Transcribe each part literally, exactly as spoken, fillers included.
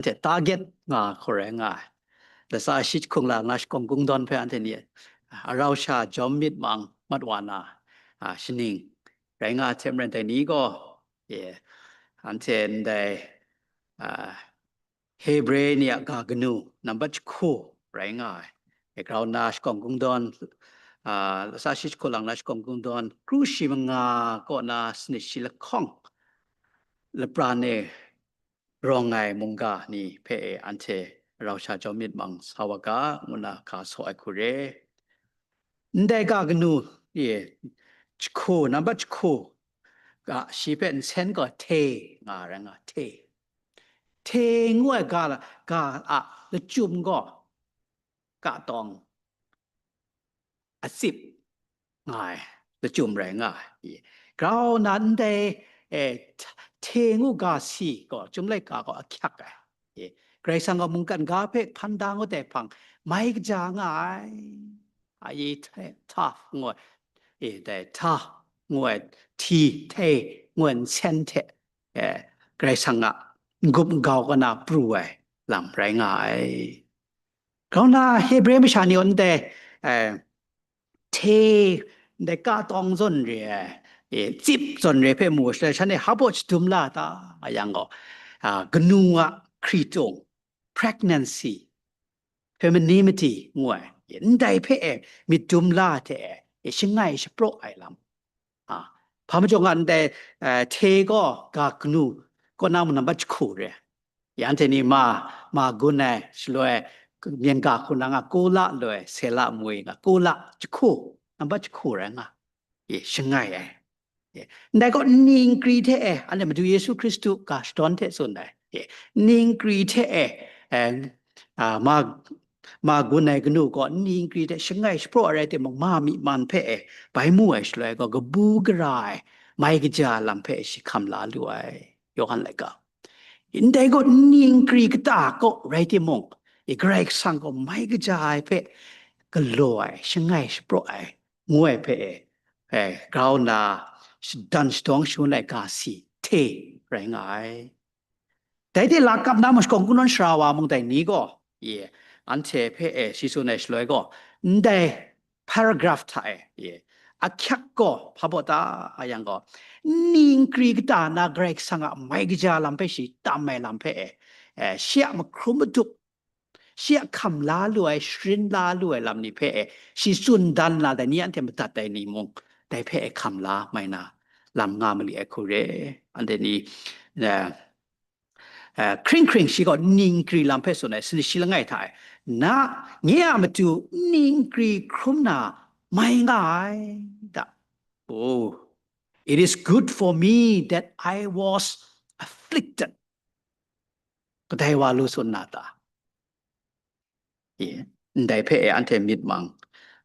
anhte target nga hku rai nga ai. Latsa shi jahkung lang na shakawng kungdawn hpe anhte ni a rau sha jawm myit mang mat wa na, a, shaning rai nga ai hte maren dai ni gaw, e, anhte ndai, a, Hebre ni a ga kanu nambat jahku rai nga ai. E, grau na shakawng kungdawn, a, latsa shi jahku lang na shakawng kungdawn, kru shi manga kaw na sanit shi lahkawng, lapran e rawng ai mungga ni hpe e anhte rau sha jawm myit mang sa wa ga, ngu na ga saw ai hku re. Ndai ga kanu, e, jahku, nambat jahku, ga shi hpe nsen gaw hte nga rai nga, hte. Hte ngu ai ga, ga a lachyum gaw, ka tawng atsip nga ai, lachyum rai nga ai. Grau na ndai, e, hte ngu ga si gaw, chyum laika gaw ahkyak ai. E, Karai Kasang gaw mungkan ga hpe hpan da ngut ai hpang, mai kaja nga ai. A, e, hte, hta ngu ai, e, dai hta ngu ai, hti, hte ngu ai nsen hte, e, Karai Kasang a n-gup n-gau kaw na pru ai lam rai nga ai. Grau na Hebre masha ni gaw ndai, e, hte, ndai ka tawng zawn re ai, e, tsip zawn re ai hpe mu shaloi, shanhte hpa baw shadum la ta a yang gaw, a, kanu a hkritung, pregnancy, femininity ngu ai, e, ndai hpe e myit dum la hte e, e, shangai shapraw ai lam. A, hpa majaw nga ndai, e, hte gaw ga kanu kaw na mung nambat jahku re. Anhte ni ma, ma gun ai, shaloi myen ga hku na nga, Kola loi, Sela moi nga, Kola jahku, nambat jahku rai nga, e, shangai ai. E, ndai gaw nni nkri hte e, anhte Madu Yesu Hkristu ga shadawn hte tsun ai. E, nni nkri hte e, e, a, ma, ma gun ai kanu gaw nni nkri hte shangai shapraw ai rai timung, ma myi man hpe e bai mu ai shaloi gaw, kabu gara ai, mai kaja lam hpe shi hkam la lu ai. Yawhan laika. Ndai gaw nni nkri kata kaw rai timung, e, Karai Kasang gaw mai kaja ai hpe galaw ai, shangai shapraw ai, ngu ai hpe e, e, grau na shadan shadawng shangun ai ga si hte rai nga ai. Dai hte lakap na mung shakawng kungdawn sara wa mung dai ni gaw, e, anhte hpe e shi tsun ai shaloi gaw, ndai paragraph hta e, e, ahkyak gaw hpa baw ta a yang gaw, nni nkri kata na Karai Kasang a mai kaja lam hpe shi tam ai lam hpe e, e, shi a mahkrum madup, shi a hkam la lu ai, sharin la lu ai lam ni hpe e, shi tsun dan la dai ni anhte madat ai ni mung, dai hpe e hkam la mai na lam nga mali ai hku re. Anhte ni, e, e, hkring hkring shi gaw nni nkri lam hpe tsun ai, sanit shi langai hta e, na, nye a matu nni nkri hkrum na mai nga ai da. Oh, it is good for me that I was afflicted. Kadai wa lu tsun na ta? E, ndai hpe e anhte myit mang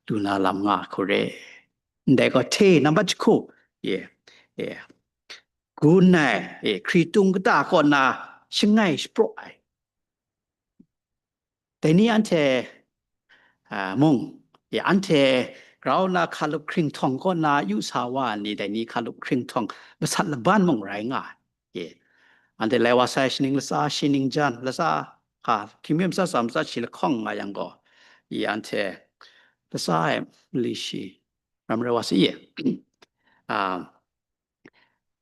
lu na lam nga hku re. Ndai gaw hte nambat jahku, e, e, gun ai, e, hkritung kata kaw na shangai shapraw ai. Dai ni anhte, a, mung, e, anhte grau na hkalup hkringhtawng kaw na yu sa wa ai ni, dai ni hkalup hkringhtawng masat laban mung rai nga ai. E, anhte lai wa sai, shaning latsa, shi ningjan, latsa, hka, hkying mi matsat tsa matsat shi lahkawng nga yang gaw, e, anhte latsa e mali shi ram rai wa sai, e, a,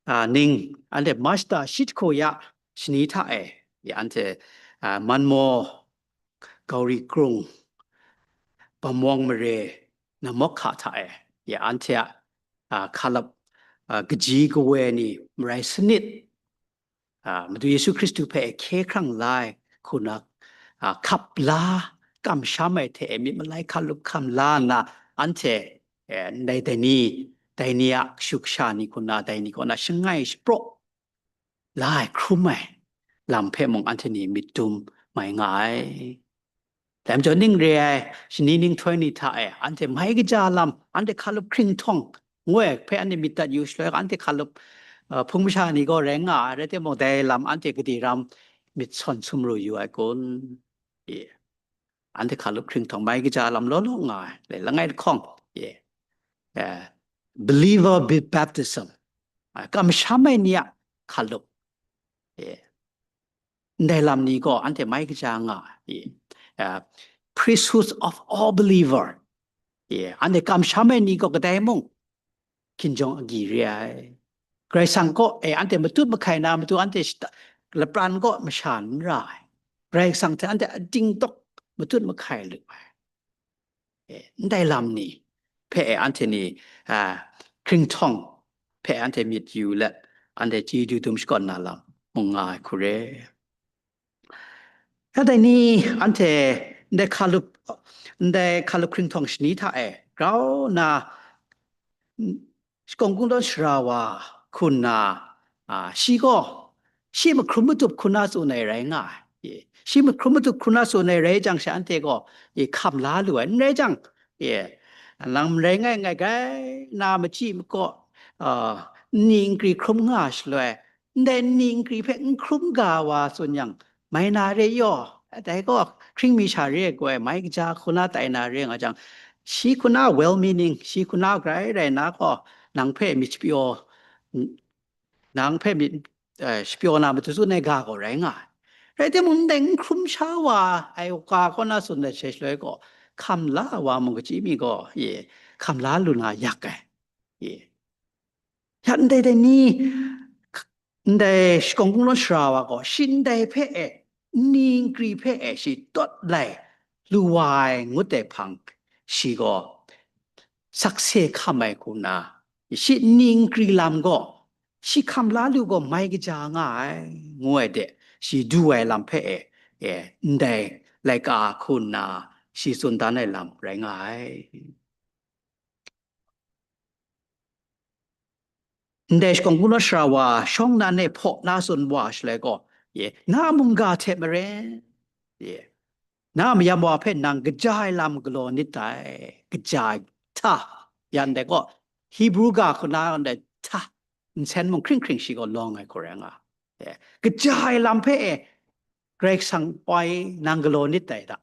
a, ning, anhte Mashta shi jahku ya shani hta e, e, anhte, a, Manmaw, Gauri Krung, Bamwawng mare, Namawk hka hta e, e, anhte a, a, hkalap, a, kaji kawe ni marai sanit, a, Madu Yesu Hkristu hpe hkye hkrang la ai hku na, a, hkap la, kamsham ai hte e myit malai hkalup hkam la nna, anhte, e, ndai dai ni, dai ni a kashu kasha ni hku na, dai ni kaw na shangai shapraw la ai, hkrum ai lam hpe mung anhte ni myit dum mai nga ai. Dai majaw ning re ai shani ning htoi ni hta e, anhte mai kaja lam, anhte hkalup hkringhtawng ngu ai hpe anhte myit dat yu shaloi, anhte hkalup, a, hpung masha ni gaw rai nga ai, rai timung, dai lam anhte gade ram myit sawn sumru yu ai kun? E, anhte hkalup hkringhtawng mai kaja lam law law nga ai, le, langai lahkawng, e, e, believer be-, baptism, a, kamsham ai ni a hkalup, e, ndai lam ni gaw anhte mai kaja nga ai. Priesthood of all believer. Anhte kamsham ai ni gaw kadai mung, hkinjawng agyi re ai. Karai Kasang kaw e anhte matut mahkai na matu anhte lapran kaw masha n ra ai. Karai Kasang hte anhte ating tawk matut mahkai lu ai. Ndai lam ni hpe anhte ni hkringhtawng hpe anhte myit yu let, anhte chyeju dum shakawn na lam mung nga ai hku re. Kadai ni anhte ndai hkalup, ndai hkalup hkringhtawng shani hta e grau nna, shakawn kungdawn sara wa hku nna, shi gaw shi mahkrum matup hku na tsun ai rai nga ai. Shi mahkrum matup hku na tsun ai rai jang she anhte gaw hkam la lu ai. N rai jang, nang marai ngai ngai grai na machyi makaw, nni nkri hkrum nga shaloi, ndai nni nkri hpe n hkrum ga wa tsun yang, mai na re yaw, dai gaw hkring mi sha re ai gaw, mai kaja hku na tai na re nga jang, shi hku na well meaning, shi hku na grai rai na gaw, nang hpe myit shapyaw, nang hpe myit shapyaw na matu tsun ai ga gaw rai nga ai. Rai timung, ndai n hkrum sha wa ai ga kaw na tsun ai hte shaloi gaw, hkam la ai wa mung kachyi mi gaw, hkam la lu na yak ai. Ya ndai dai ni, ndai shakawn kungdawn sara wa gaw, shi ndai hpe e, nni nkri hpe e shi tawt lai lu wa ai ngut ai hpang, shi gaw sakse hkam ai hku nna, shi nni nkri lam gaw, shi hkam la lu gaw mai kaja nga ai, ngu ai de, shi du ai lam hpe e, e, ndai laika hku nna shi tsun dan ai lam rai nga ai. Ndai shakawn kungdawn sara wa shawng nnan e hpaw na tsun wa shaloi gaw, ye, na mungga hte maren, ye, na mayam wa hpe nang kaja ai lam galaw nit dai, kaja ai hta, yan dai gaw, Hebru ga hku na ndai hta, nsen mung hkring hkring shi gaw lawng ai hku rai nga. Ye, kaja ai lam hpe e, Karai Kasang poi nang galaw nit dai hta.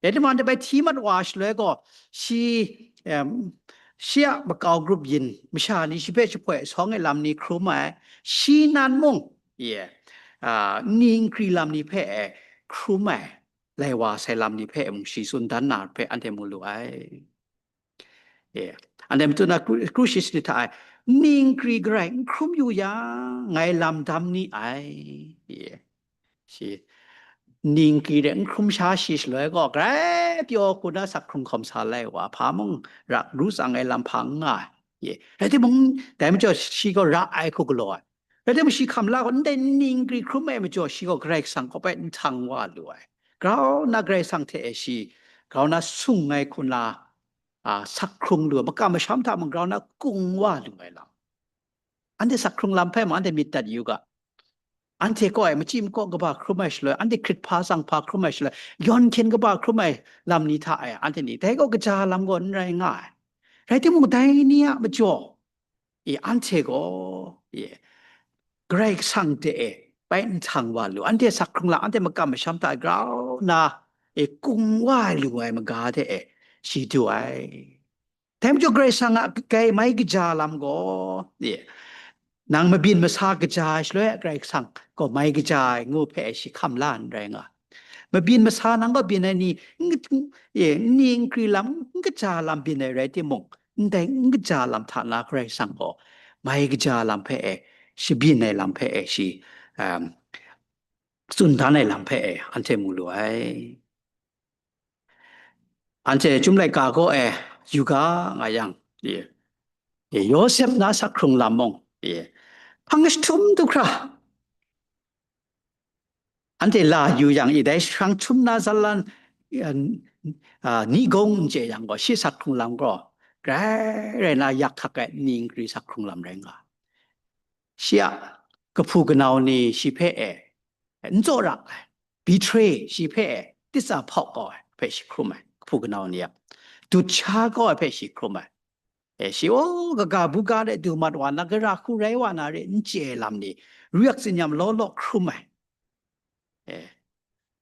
Dai timung, dai bai hti mat wa shaloi gaw, shi, em, shi a makau grup yin masha ni shi hpe jahpoi sawng ai lam ni hkrum ai, shi nan mung, ye, a, nni nkri lam ni hpe e hkrum ai, lai wa sai lam ni hpe mung shi tsun dan na hpe anhte mu lu ai. Ye, anhte matu na kru, kru shi sanit hta e, nni nkri garai n hkrum yu yang, ngai lam dam ni ai. Ye. Shi, nni nkri de n hkrum sha shi shaloi gaw, grai pyaw hku na sak hkrung hkawm sa lai wa, hpa mung ra ru tsang ai lam hpa n nga ai. Ye. Rai timung, dai majaw shi gaw ra ai hku galaw ai. Rai timung, shi hkam la gaw, ndai nni nkri hkrum ai majaw, shi gaw Karai Kasang kaw bai nhtang wa lu ai. Grau nna Karai Kasang hte e shi, grau nna sung ai hku na, a, sak hkrung lu ai, makam masham hta mung grau nna kung wa lu ai lam. Anhte sak hkrung lam hpe mung anhte myit dat yu ga. Anhte kaw e machyi makaw kaba hkrum ai shaloi, anhte hkrit hpa tsang hpa hkrum ai shaloi, yawn hkyen kaba hkrum ai lam ni hta e, anhte ni dai gaw kaja lam gaw n rai nga ai. Rai timung, dai ni a majaw, e, anhte gaw, e, Karai Kasang hte e bai nhtang wa lu, anhte sak hkrung lam, anhte makam masham hta grau nna, e, kung wa lu ai maga hte e shi du ai. Dai majaw Karai Kasang a kai mai kaja lam gaw, e, nang mabyin masa kaja ai shaloi, Karai Kasang gaw mai kaja ai ngu hpe shi hkam la n rai nga. Mabyin masa nang gaw byin ai ni, n-, e, nni nkri lam, n kaja lam byin ai rai timung, ndai n kaja lam hta na Karai Kasang gaw mai kaja lam hpe e, shi byin ai lam hpe e shi, um, tsun dan ai lam hpe e anhte mu lu ai. Anhte Chyum laika kaw e yu ga nga yang, e, e, Yawsep na sak hkrung lam mung, e, hpang jahtum du hkra, anhte la yu yang, e, dai hpang jahtum na zalan, e, a, ni gawng n chye yang gaw, shi sak hkrung lam gaw, grai rai na yak hkak ai nni nkri sak hkrung lam rai nga. Shi a kahpu kanau ni shi hpe e, n tsawra ai, betray shi hpe e, titsa hpawk kau ai hpe shi hkrum ai, kahpu kanau ni a dut sha kau ai hpe shi hkrum ai. E, shi, o, kaga buga de du mat wa na, gara hku rai wa na re n chye ai lam ni, ruyak tsinyam law law hkrum ai. E,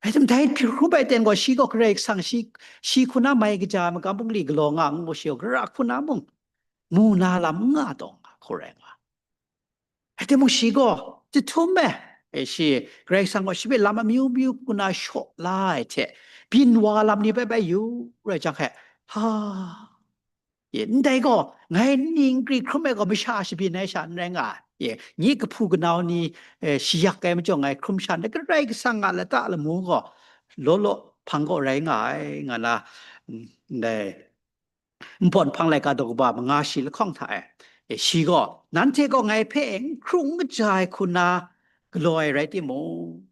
rai timung, dai hkrum ai ten gaw, shi gaw Karai Kasang, shi, shi hku na mai kaja ai magam bungli galaw nga ngu, shi gaw gara hku na mung mu na lam n nga taw nga hku rai nga. Rai timung, shi gaw jahtum e, E shi, Karai Kasang gaw shi hpe lam amyu myu hku na shaw la ai hte, byin wa lam ni bai bai yu rai jang hte, ha, e, ndai gaw, ngai ningri hkrum ai gaw masha shabyin ai sha n rai nga ai. E, nye kahpu kanau ni, e, shi yak ai majaw ngai hkrum sha ndai Karai Kasang a lata lamu gaw, law law hpang gaw rai nga ai, nga na, mm, ndai, Npawt Nhpang laika daw kaba manga shi lahkawng hta e, e, shi gaw, nanhte gaw ngai hpe n hkrung n kaja ai hku na galaw ai rai timung,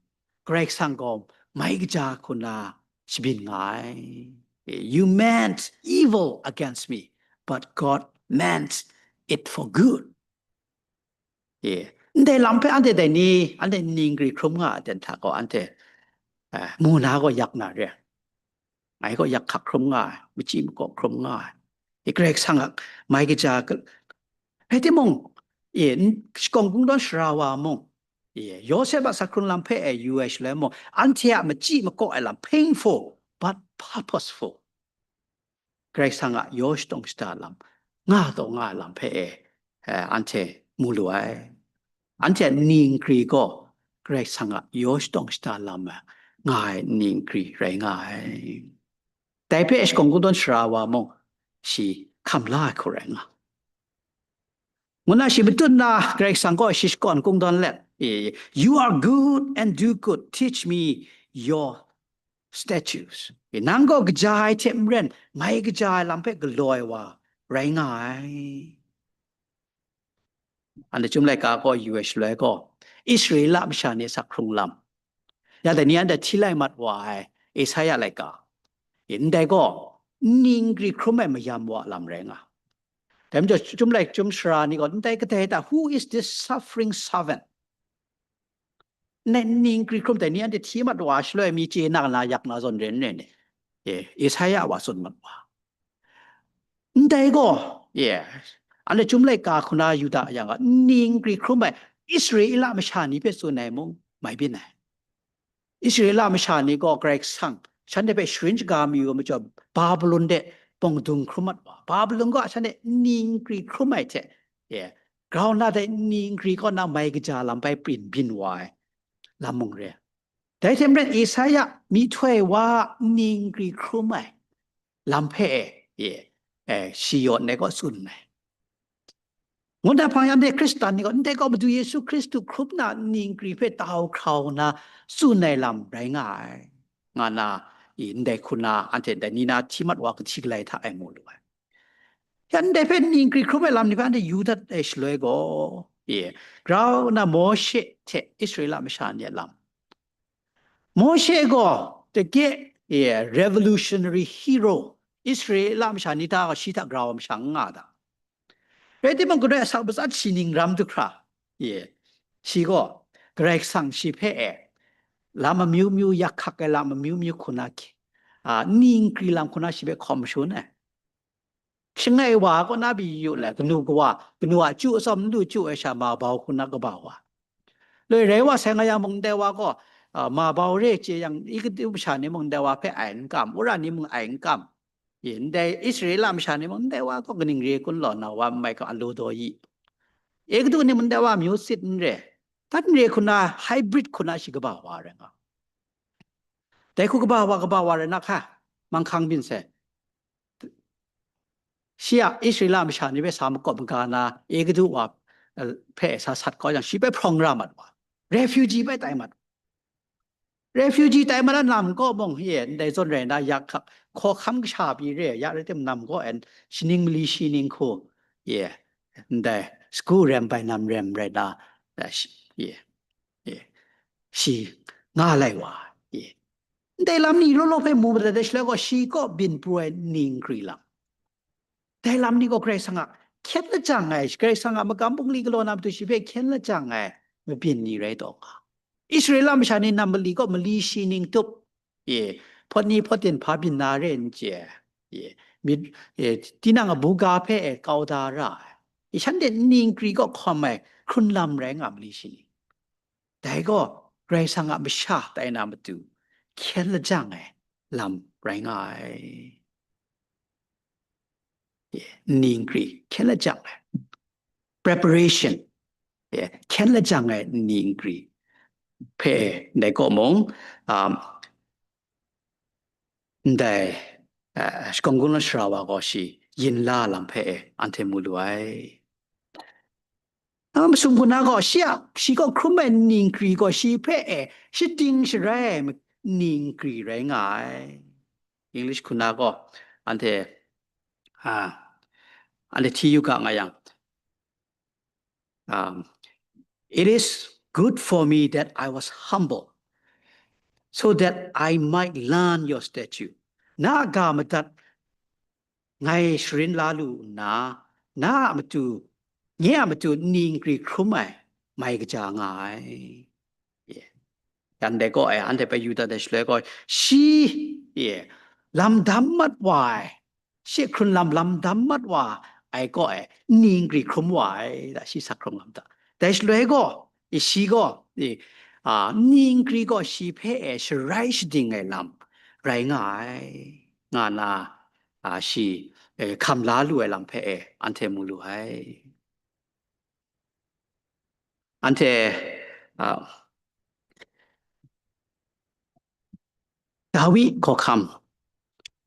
Karai Kasang gaw mai kaja hku na shabyin nga ai. E, "You meant evil against me, but God meant it for good." E, ndai lam hpe anhte dai ni, anhte ningri hkrum nga ai aten hta gaw, anhte, eh, mu na gaw yak na re. Ngai gaw yak hkak hkrum nga ai, machyi makaw hkrum nga ai. E, Karai Kasang a mai kaja ka-, rai timung, e, n-, shakawn kungdawn sara wa mung, e, Yawsep a sak hkrung lam hpe e yu ai shaloi mung, anhte a machyi makaw ai lam, painful but purposeful. Karai Kasang a yaw shadawng shada lam, nga taw nga ai lam hpe e, eh, anhte mu lu ai. Anhte a ningri gaw Karai Kasang a yaw shadawng shada lam, eh, nga ai ningri rai nga ai. Dai hpe shakawn kungdawn sara wa mung, shi hkam la ai hku rai nga. Ngu na shi matut na Karai Kasang gaw shi shakawn kungdawn let, e, "You are good and do good. Teach me your statutes." E, nang gaw kaja ai hte maren, mai kaja ai lam hpe galaw ai wa rai nga ai. Anhte Chyum laika gaw yu ai shaloi gaw, Israela masha ni a sak hkrung lam, ya dai ni anhte hti lai mat wa ai Esaia laika, e, ndai gaw ningri hkrum ai mayam wa lam rai nga. Dai majaw, Chyum lai Chyum sara ni gaw, ndai kadai ta, "Who is this suffering servant?" Ndai ningri hkrum dai ni anhte hti mat wa shaloi mi chye na na yak na zawn re n re ni? E, Esaia wa tsun mat wa. Ndai gaw, e, anhte Chyum laika hku na yu da yang a, ningri hkrum ai Israela masha ni hpe tsun ai mung mai byin ai. Israela masha ni gaw Karai Kasang shanhte hpe sharin shaga mayu ai majaw, Babilon de bawng dung hkrum mat wa. Babilon gaw shanhte ningri hkrum ai hte, e, grau nna dai ningri kaw na mai kaja lam bai prin byin wa ai lam mung re. Dai hte maren Esaia myihtoi wa a ningri hkrum ai lam hpe e, e, e, shi yawn ai gaw tsun ai. Ngut na hpang yang de Hkristan ni gaw, ndai gaw Madu Yesu Hkristu hkrum na ningri hpe tau hkrau nna tsun ai lam rai nga ai, nga na, i, ndai hku na anhte dai ni na hti mat wa kahti galai hta e mu lu ai. Ya ndai hpe ningri hkrum ai lam ni hpe anhte yu dat ai shaloi gaw, e, grau na Mawshe hte Israela masha ni a lam. Mawshe gaw teke, e, revolutionary hero, Israela masha ni hta gaw shi hta grau ai masha n nga da. Rai timung, Karai Kasang a matsat shi ning ram du hkra, e, shi gaw Karai Kasang shi hpe e, lam amyu myu, yak hkak ai lam amyu myu hku na hki, a, ningri lam hku na shi hpe hkawm shun ai. Shangai wa kaw na pyi yu le, kanu kawa, kanu a chyu atsawm n lu chyu ai sha ma bau hku na kaba wa. Loi rai wa sai nga yang mung ndai wa gaw, a, ma bau re chye yang, Egutu masha ni mung ndai wa hpe ai n kam, Ura ni mung ai n kam. E, ndai Israela masha ni mung ndai wa gaw kaning re kun law na wa mai gaw a lu daw yi. Egutu ni mung ndai wa myu sit n re, dat n re hku na hybrid hku na shi kaba wa rai nga. Dai hku kaba wa, kaba wa rai na hka, manghkang byin sai. Shi a Israela masha ni hpe sa makawp maga na, Egutu wa, eh, hpe sa sat kau yang, shi bai hprawng ra mat wa. Refugee bai tai mat. Refugee tai mat na nam kaw mung, ye, ndai zawn rai na, yak hkak, hkawhkam kasha pyi re, ya rai tim nam kaw en, shi ning mali shi ning hku, ye, ndai, sagu rem bai nam rem rai na, eh, shi, ye, ye, shi nga lai wa, ye. Ndai lam ni law law hpe mu madat ai shaloi gaw, shi kaw byin pru ai ningri lam. Dai lam ni gaw Karai Kasang a hkyen lajang ai, Karai Kasang a magam bungli galaw na matu shi hpe hkyen lajang ai mabyin ni rai taw nga. Israela masha ni nam mali gaw mali shi ning tup, e, hpawt ni hpawt din hpa byin na re n chye, e, myit, e, tinang a buga hpe e kau da ra ai, e, shanhte ningri kaw hkawm ai hkrun lam rai nga mali shi ning. Dai gaw Karai Kasang a masha tai na matu hkyen lajang ai lam rai nga ai. Ye, ningri hkyen lajang ai. Preparation. Ye, hkyen lajang ai ningri. hpe ndai kaw mung, um, ndai, uh, shakawn kungdawn sara wa gaw shi yin la lam hpe anhte mu lu ai. Masum hku na gaw shi a, shi kaw hkrum ai ningkri gaw shi hpe e shading sharai ai ningkri rai nga ai. English hku na gaw anhte, ah, anhte hti yu ga nga yang, um, it is good for me that I was humble, so that I might learn your statute. Na a ga madat ngai sharin la lu nna, na a matu, nye a matu ningkri hkrum ai mai kaja nga ai. Yan dai gaw e, anhte bai yu dat ai shaloi gaw, shi, ye, lam dam mat wa ai, shi hkrun lam lam dam mat wa ai gaw e, ningkri hkrum wa ai, da shi sak hkrung lam da. Dai shaloi gaw, i shi gaw, i, a, ningkri gaw shi hpe e sharai shading ai lam rai nga ai, nga na, a, shi, e, hkam la lu ai lam hpe e, anhte mu lu ai. Anhte, a, Dawi hkawhkam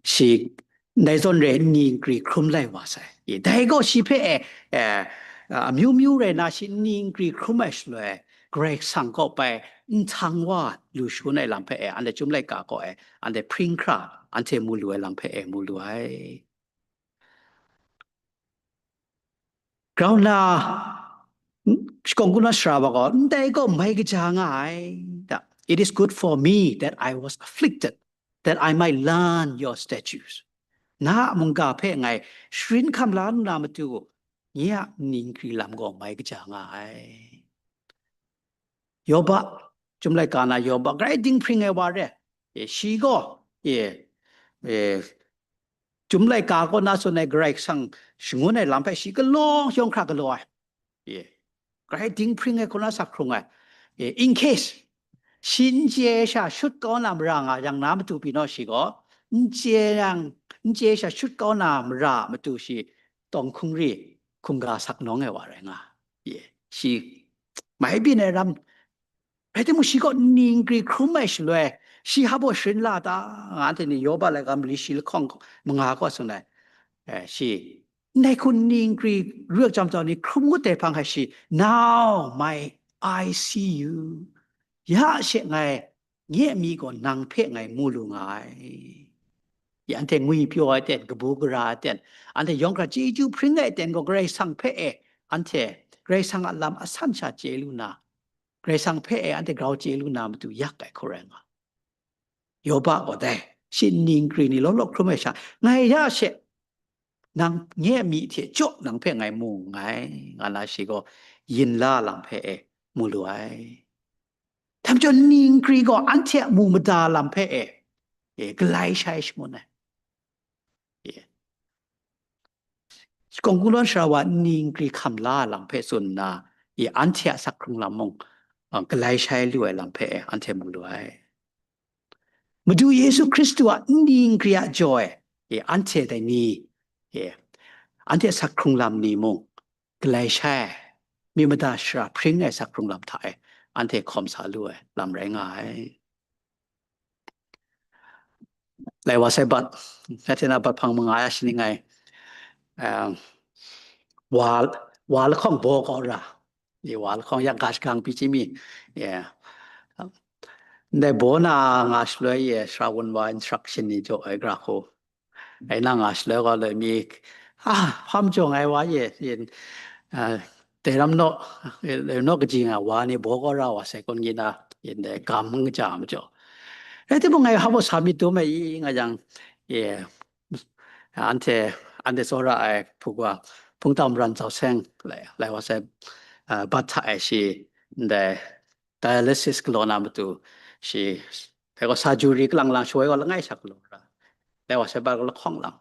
shi ndai zawn re ningkri hkrum lai wa sai. Dai gaw shi hpe e, e, amyu myu rai na shi ningkri hkrum ai shaloi, Karai Kasang kaw bai nhtang wa lu shangun ai lam hpe e, anhte Chyum laika kaw e, anhte hpring hkra, anhte mu lu ai lam hpe e, mu lu ai. Grau nna, shakawn kungdawn sara wa gaw, ndai gaw mai kaja nga ai, da. It is good for me that I was afflicted, that I might learn your statutes. Na a mungga hpe ngai sharin hkam la lu na matu, nye a ningkri lam gaw mai kaja nga ai. Yoba, Chyum laika na Yoba, grai dinghpring ai wa re. E, shi gaw, e, e, Chyum laika kaw na tsun ai Karai Kasang shangun ai lam hpe shi galaw yawng hkra galaw ai. E, grai dinghpring ai hku na sak hkrung ai. E, in case, shi n chye ai sha shut kau na mara nga yang na matu pyi naw shi gaw, n chye yang, n chye ai sha shut kau na mara matu shi tawng hkungri hkungga sak nawng ai wa rai nga. Ye, shi mai byin ai ram, rai timung, shi kaw ningkri hkrum ai shaloi, shi hpa baw sharin la ta, nga anhte ni Yoba laika mali shi lahkawng manga kaw tsun ai, eh, shi, ndai hku ningkri ru ai jam jau ni hkrum ngut ai hpang hkai shi, "Now my eye see you." Ya she ngai nye myi gaw nang hpe ngai mu lu nga ai. Ya anhte ngwipyaw ai ten, kabu gara ai ten, anhte yawng hkra chyeju hpring ai ten gaw Karai Kasang hpe e, anhte Karai Kasang a lam asan sha chye lu na, Karai Kasang hpe e anhte grau chye lu na matu yak ai hku rai nga. Yoba gaw dai, shi ningkri ni law law hkrum ai sha, ngai ya she, nang nye myi hte jaw nang hpe ngai mu nngai, nga na shi gaw yin la lam hpe e mu lu ai. Dai majaw ningkri gaw anhte a mu mada lam hpe e, e, galai shai shangun ai. E. Shakawn kungdawn sara wa ningkri hkam la lam hpe tsun nna, e, anhte a sak hkrung lam mung, a, galai shai lu ai lam hpe e, anhte mu lu ai. Madu Yesu Hkristu a ningkri a jaw e, e, anhte dai ni, e, anhte sak hkrung lam ni mung, galai shai ai, myi mada shara hpring ai sak hkrung lam hta e, anhte hkawm sa lu ai lam rai nga ai. Lai wa sai bat, ngai hte na bat hpang manga ya shi ni ngai, um, wa, wa lahkawng baw kau ra, ye, wa lahkawng yak ga shakang pyi chyi mi, ye. Ndai baw na nga shaloi, ye, sara wun wa instruction ni jaw ai gara hku. Ai na nga shaloi gaw loi mi, ah, hpa majaw ngai wa ye, yin, ah, dai ram naw, eh, naw kaji nga wa ni baw kau ra wa sai kun gyi na, yin dai gam n kaja majaw. Rai timung ngai hpa baw sa myit dum ai i nga yang, ye, anhte, anhte tsawra ai hpuk wa, hpungtau maran zau seng, lai, lai wa sai, ah, bat hta ai shi, ndai, dialysis galaw na matu shi, dai gaw surgery kalang lang shawoi gaw langai sha galaw ra, dai wa sai bat gaw lahkawng lang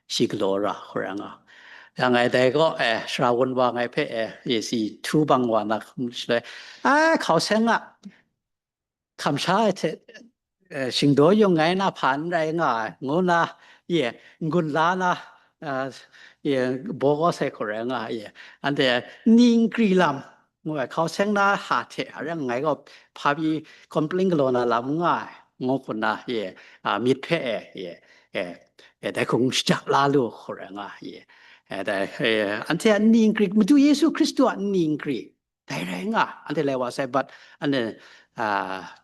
shi galaw ra hkoi ra nga. Ya ngai dai gaw, eh, sara wun wa ngai hpe, eh, ye si htu bang wa na hkum shaloi, ai, hkau seng a, hkam sha ai hte, eh, shingdaw yung ngai na hpa n rai nga ai, ngu na, ye, n-gun la na, eh, ye, baw kau sai hkoi ra nga, ye, anhte ningkri lam, ngu ai, hkau seng na hta hte a rai ngai gaw hpa pyi complain galaw na lam n nga ai, ngu hku na, ye, a, myit hpe e, ye, e, e, dai hku n shajak la lu hku rai nga, ye. E, dai, e, anhte a nni nkri, Madu Yesu Hkristu a nni nkri, dai rai nga, anhte lai wa sai, but anhte, a,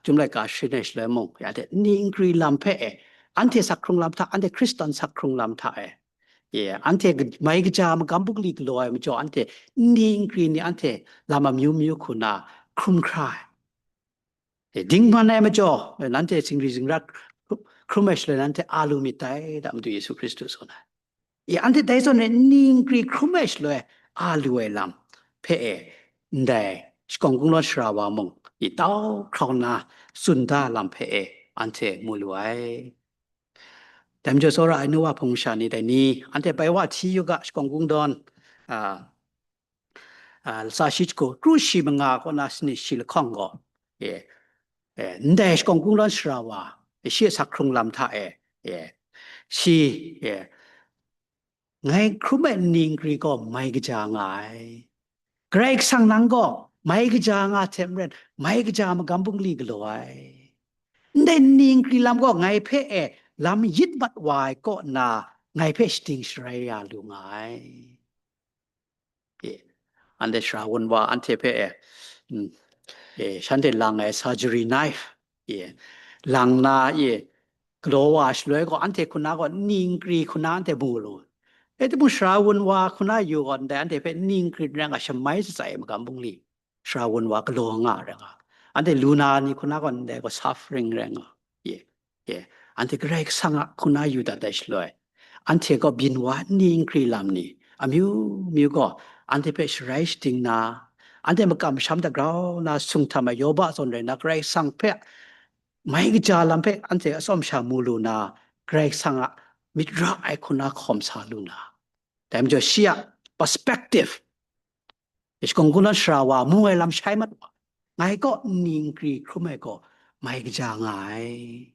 Chyum laika sharin ai shaloi mung, ya, anhte nni nkri lam hpe e, anhte sak hkrung lam hta, anhte Hkristan sak hkrung lam hta e, ye, anhte ga-, mai kaja magam bungli galaw ai majaw, anhte nni nkri ni anhte lam amyu myu hku na hkrum hkra ai. E, dingman ai majaw, e, nanhte zingri zingra hkrum ai shaloi nanhte a lu myit dai, da Madu Yesu Hkristu tsun ai. E, anhte dai zawn e nni nkri hkrum ai shaloi a lu ai lam hpe e, ndai shakawn kungdawn sara wa mung, e, tau hkrau nna tsun da lam hpe e, anhte mu lu ai. Dai majaw tsawra ai nu wa hpung masha ni dai ni, anhte bai wa hti yu ga, shakawn kungdawn, a, a, latsa shi jahku, kru shi manga kaw na sanit shi lahkawng gaw, e, e, ndai shakawn kungdawn sara wa, e, shi a sak hkrung lam hta e, e, shi, e, ngai hkrum ai nni nkri gaw mai kaja nga ai. Karai Kasang nang gaw mai kaja nga hte maren, mai kaja magam bungli galaw ai. Ndai nni nkri lam gaw ngai hpe e lam yit mat wa ai kaw na, ngai hpe shading sharai ya lu nga ai. E, anhte sara wun wa anhte hpe e, mm, e, shanhte lang ai surgery knife, e, lang na, e, galaw wa shaloi gaw, anhte hku na gaw nni nkri hku na anhte mu lu. E, timung sara wun wa hku na yu gaw, ndai anhte hpe nni nkri rai nga, shamai shatsai ai magam bungli, sara wun wa galaw nga rai nga. Anhte lu na ni hku na gaw, ndai gaw suffering rai nga. Ye, ye. Anhte Karai Kasang a hku na yu dat ai shaloi, anhte gaw byin wa nni nkri lam ni, amyu myu gaw, anhte hpe sharai shading na, anhte makam masham hta grau na sung htam ai Yoba zawn rai na, Karai Kasang hpe mai kaja lam hpe anhte atsawm sha mu lu na, Karai Kasang a myit ra ai hku na hkawm sa lu na. Dai majaw shi a perspective, shakawn kungdawn sara wa mu ai lam shai mat wa, ngai gaw nni nkri hkrum ai gaw mai kaja nga ai.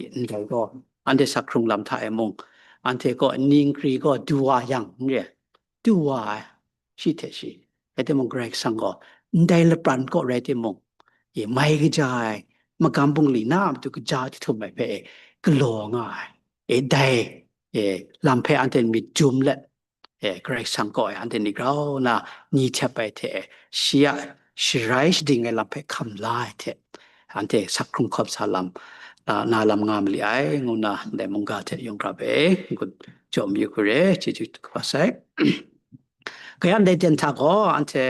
Ndai gaw, anhte sak hkrung lam hta e mung, anhte gaw nni nkri gaw du wa yang, n re, du wa ai, shi hte shi. Rai timung, Karai Kasang gaw ndai lapran kaw rai timung, e, mai kaja ai magam bungli na matu kaja jahtum ai hpe e galaw nga ai. E, dai, e, lam hpe anhte myit jum let, e, Karai Kasang kaw e anhte ni grau na ni htep ai hte e, shi a sharai shading ai lam hpe hkam la ai hte, anhte sak hkrung hkawm sa lam, a, na lam nga ma li ai, ngu na ndai mungga hte yawng grap e n-gun jaw mayu hku re, chyeju kaba sai. Kaya ndai ten hta gaw anhte